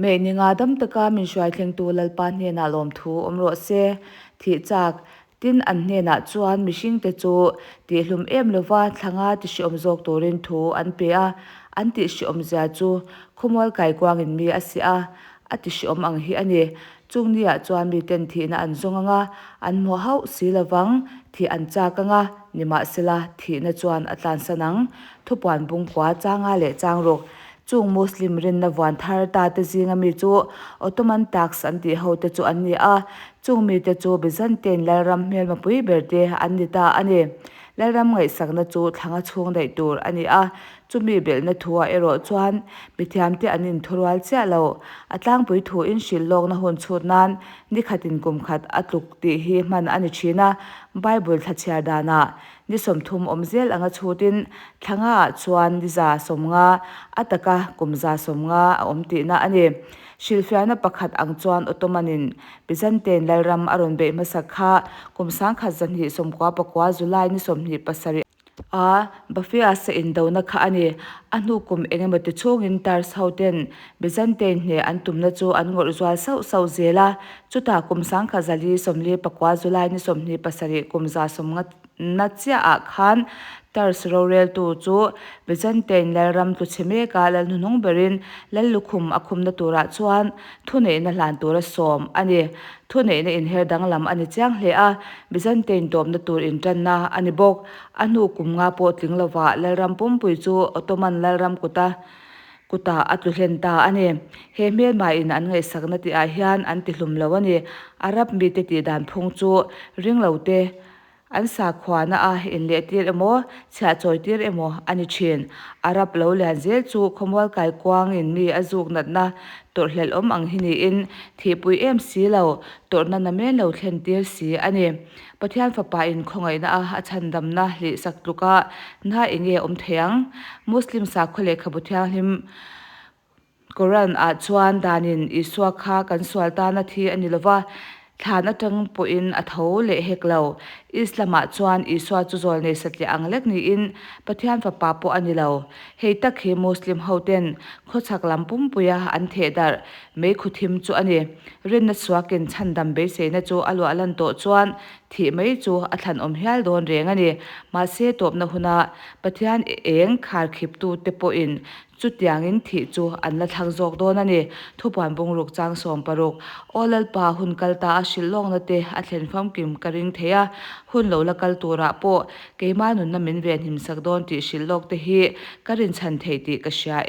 Mei ninga dam taka min hruai thlengtu Lalpa hnenah lawmthu awm rawh se. Thih chak, Tin, an hnenah chuan mihringte chu tihhlum em lova thlanga tihriawm zawk turin thu an pe a, an tihriawmzia chu khawmual kaikuangin mi a si a, a tihriawm ang hi a ni. Chung niah chuan miten thihna an zawng ang a, an hmuh hauh si lovang, thih an chak ang a, nimahsela thihna chuan a tlansan ang. Thupuan bungkua changa leh changruk Chung Muslim rinna vuan thar ta te zinga mi chu Ottoman Turks an tih ho te chu an ni a, chung mite chu Byzantine lalram hmelmapui ber te an ni ta a ni. Lalram ngaihsakna chu thlanga chhung daih tur a ni a, chumi belhna thu ah erawh chuan mithiamte an inthurual chiah lo. A tlangpui thu in hrilh lawkna hun chhut nan ni khatin kum khat a tluk tih hi hman a ni thin a, Bible thla chhiar danah Ni 30 awm zel anga chhutin thla ngaah chuan ni 150, a taka kum 150 a awm tihna a ni. Hrilhfiahna pakhat ang chuan Ottoman-in Byzantine lalram a rawn beih hmasak kha kum 1299 July ni 27 a Bapheus-a indona kha a ni. A hnu kum engemaw ti chhungin Turks hoten Byzantine hneh an tumna chu an ngawrh zual sauh sauh zel a, chutah kum 1449 July ni 27 kum 150 na chiahah khan Turks roreltu chu Byzantine lalram tlu chhe meka lal hnuhnung berin lal lukhum a khumna turah chuan thuneihna hlan tura sawm a ni. Thuneihna inher danglam a ni chiang hle a, Byzantine tawpna tur intanna a ni bawk. A hnu kum nga pawh tling lovah lalram pumpui chu Ottoman lalram kuta kutah a tlu hlen ta a ni. He hmelmaiin an ngaihsakna tihah hian an tihlum lo a ni. Arab mite tih dan phung chu ring lo te an sakhuana a inlehtir emaw, chhiahchawitir emaw a ni thin. Arab lo lian zel chu khawmual kaikuangin mi a zuk natna tawrhhlelh awm ang hi niin thihpui em si lo, tawrhna namen lo thlentir si a ni. Pathian Fapa in khawngaihna a a chhandamna hlih sak tluka na enge awm thei ang? Muslim sakhaw lehkhabu thianghlim Quran ah chuan danin Isua kha kan sual tana thi a ni lova, thlan atang pawhin a tho leh hek lo. Islam ah chuan Isua chu zawlnei satliah ang lek niin Pathian Fapa pawh a ni lo. Hei tak hi Muslim ho ten khawchhak lam pumpuia an theh darh Meikhu thim chu a ni. Rinna suakin chhandam beiseina chu a luah lan tawh chuan thih mai chu a thlanawm hial dawn reng a ni. Mahse tawpna huna Pathian eng kharkhiptute pawhin chutiangin thih chu an la thlak zawk dawn a ni. Thupuan bungruk chang 16, Aw Lalpa, hun kal ta a hrilh lawkna te a thlen famkim ka ring thei a, hun lo la kal turah pawh keimah nunna min venhimsak dawn tih hrilh lawk te hi ka rinchhan thei tih ka hria e.